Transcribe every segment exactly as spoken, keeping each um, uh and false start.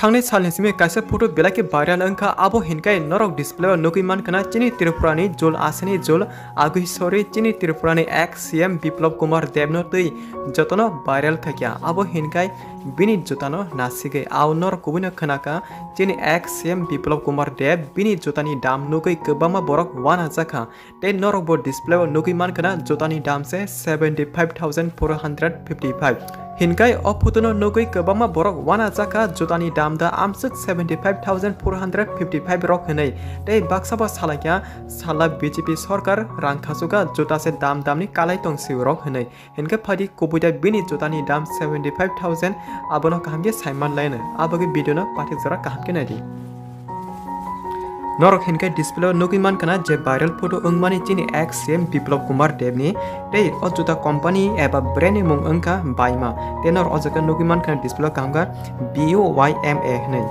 Thangnai salni simi kaisa photo belai khe viral wngkha, abo hinkhe norok display o nugwi mankha na chini Tripura ni jol asani jol agwi sori chini Tripura ni ex C M Biplab Kumar Deb no twi jotono viral khaikha, abo hinkhe bini juta no nasigwi. Ao norok kubui no khwnakha chini ex C M Biplab Kumar Deb bini juta ni dam nugwi kwbangma borok uanajakha. Tei norok bo display o nugwi mankha na juta ni dam se seventy five thousand four hundred fifty five. Hinkhe o photo no nugwi kwbangma borok uanajakha juta ni dam da amswk seventy five thousand four hundred fifty five rok hinwi. Tei baksa bo salaikha sala B J P sorkar rang khachukha juta se dam dam ni kalai tong si rok hinwi. Hinkhe phaidi kubui da bini juta ni dam seventy five thousand, abono kaham khe saiman laino. Abagwi video no pathik jora kaham khe naidi. Norok hinkhe display o nugwi mankha na je viral photo wngmani chini ex C M Biplab Kumar Deb ni, tei o juta company eba brand ni mung wngkha Baima. Tei norok o jaga nugwi mankha na display o kaham kha B U Y M A hinwi.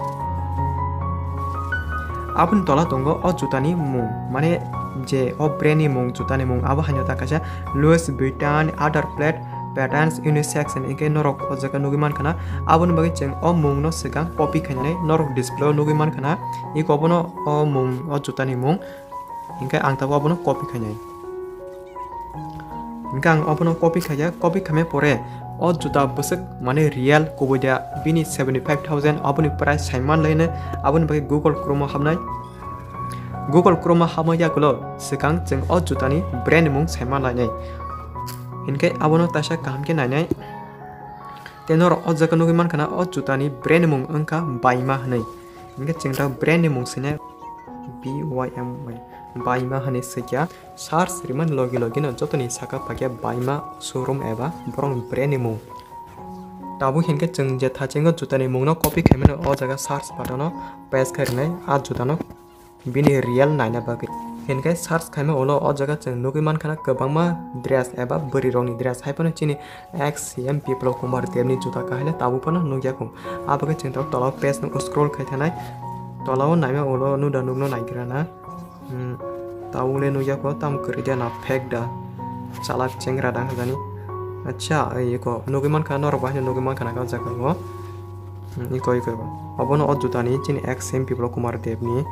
Aboni tola tongo o juta ni mung, mane je o brand ni mung, juta ni mung, abo haino ta kaisa Louis Vuitton, Other Plate, Patterns, Unisex, hinkhe norok o jaga nugwi mankha na. Aboni bagwi chwng o mung no swkang copy khainani norok display o nugwi mankha na. Iko bono o mung, o juta ni mung, hinkhe ang tabuk abono copy khainai. Hinkhe ang abono copy khaikha, copy khaimai pore o juta bwswk mane real kubui da bini seventy five thousand, aboni price saiman laino. Aboni bagwi Google Chrome o habnai. Google Chrome o habma yagulo swkang chwng o juta ni brand ni mung saiman lainai. Hinkhe abono taisa kaham khe nainai. Tei norok o jaga nugwi mankha na o juta ni brand ni mung wngkha Baima hinwi. Hinkhe chwng ta brand ni mung sine B Y M Y, Baima hinwi swikha. Search rimani logi logi no jotoni saka paikha Baima showroom eba borok ni brand ni mung. Tabuk hinkhe chwng je thachingo juta ni mung no copy khaimani o jaga search button o paste khai rwnai a juta no. Bini real naina bagwi. Hinkhe search khaima ulo o jaga chwng nugwi mankha na kwbangma dress eba bwrwi rokni dress, haiphano chini ex C M Biplab Kumar Debni juta kahaino tabuk phano nukya kho. Abagwi chwng tabuk tolao page no scroll khai thanai. Tolao naima ulo nuda nukno naigra na. Hmm, tabuk le nukya kho, tamo kwrwi de na fake da. Chalak chengra da hwnjani. Acha, eko nugwi mankha norok bahai nugwi mankha na o jaga o. Hmm, iko, iko, iko. Obono o juta ni chini ex C M Biplab Kumar Deb ni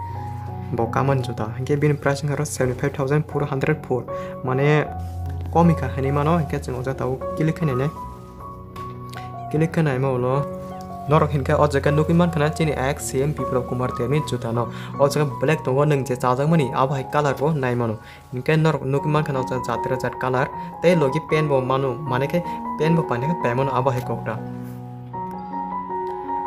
bo kaman juta. Hinkhe bini price wngkha seventy five thousand four hundred four. Mane kom wngkha hinwi mano, hinkhe chwng o jaga tabuk click khainai nai. Click khainai ma ulo norok hinkhe o jaga nugwi mankha na chini ex C M Biplab Kumar Deb ni juta no. O jaga black tongo, nwng je chajakmani abo hai colour bo nai mano. Hinkhe norok nugwi mankha na o jaga jat re jat colour tei logi pen bo mano, mane khe pen bo painai khe paimano abo hai kok da.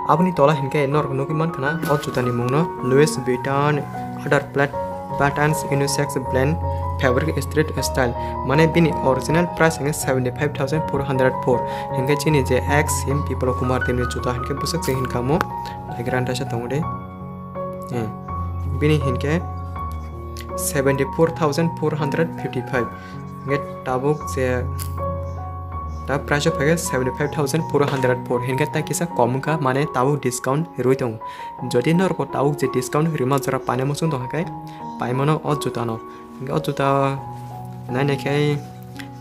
Aboni tola hinkhe norok nugwi mankha na o juta ni mung no Louis Vuitton, Other Plate, Patterns, Unisex Blend, Fabric Street Style, mane bini original price hinkhe seventy five thousand four hundred four. Hinkhe chini je ex C M Biplab Kumar Deb ni juta hinkhe bwswk se hinkha mo, naigra da se tongo de. Eh, bini hinkhe seventy four thousand four hundred fifty five. Hinkhe tabuk je ta price o phaikhe seventy five thousand four hundred four. Hinkhe ta kisa kom wngkha, mane tabuk discount rwi tongo. Jodi norok bo tabuk je discount rwma jora paina muchung tongkha khe paimano o juta no. Hinkhe o juta nainai khe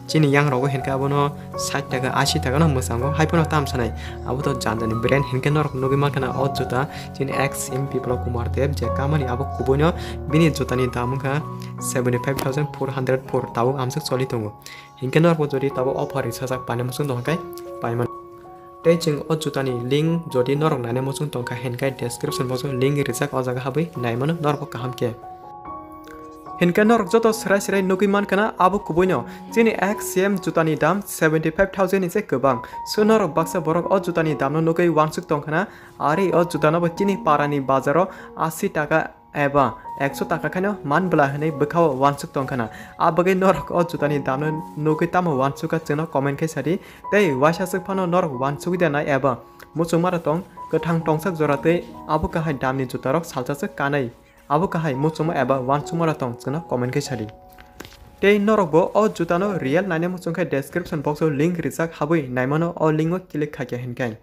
chini yang rogo hinkhe abono sait taka, ashi taka no mwchango, haiphano tam sanai. Abo to jani jani brand, hinkhe norok nugwi mankha na o juta chini ex C M Biplab Kumar Deb je kamani abo kubui no, bini juta ni dam wngkha seventy five thousand four hundred four, tabuk amswk choli tongo. Hinkhe norok bo jodi tabuk offer ri sajak paina muchung tongkha khe paimano. Tei chwng o juta ni link jodi norok naina muchung tongkha hinkhe description box o link rijak, o jaga habwi naimano norok bo kaham khe. Hinkhe norok joto swrai swrai nugwi mankha na abo kubui no chini ex C M juta ni dam seventy five thousand ni se kwbang. So norok baksa borok o juta ni dam no nugwi uansuk tongkha na, ari o juta no bo chini para ni bazar o ashi taka eba ekso taka khaino man bwla hinwi bwkhao uansuk tongkha na. A bagwi norok o juta ni dam no nugwi tamo uansukha chwngno comment khai sadi. Tei uaisa swk phano norok uansugwi da nai eba muchungma rok tong, kwthang tongsak jora tei abo kahai dam ni juta rok salsa swk kanai. Abo kahai muchungma eba uansukma rok tong chwngno comment khai sadi. Tei norok bo o juta no real naina muchung khe description box o link rijak, habwi naimano o link o click khaikha hinkhe.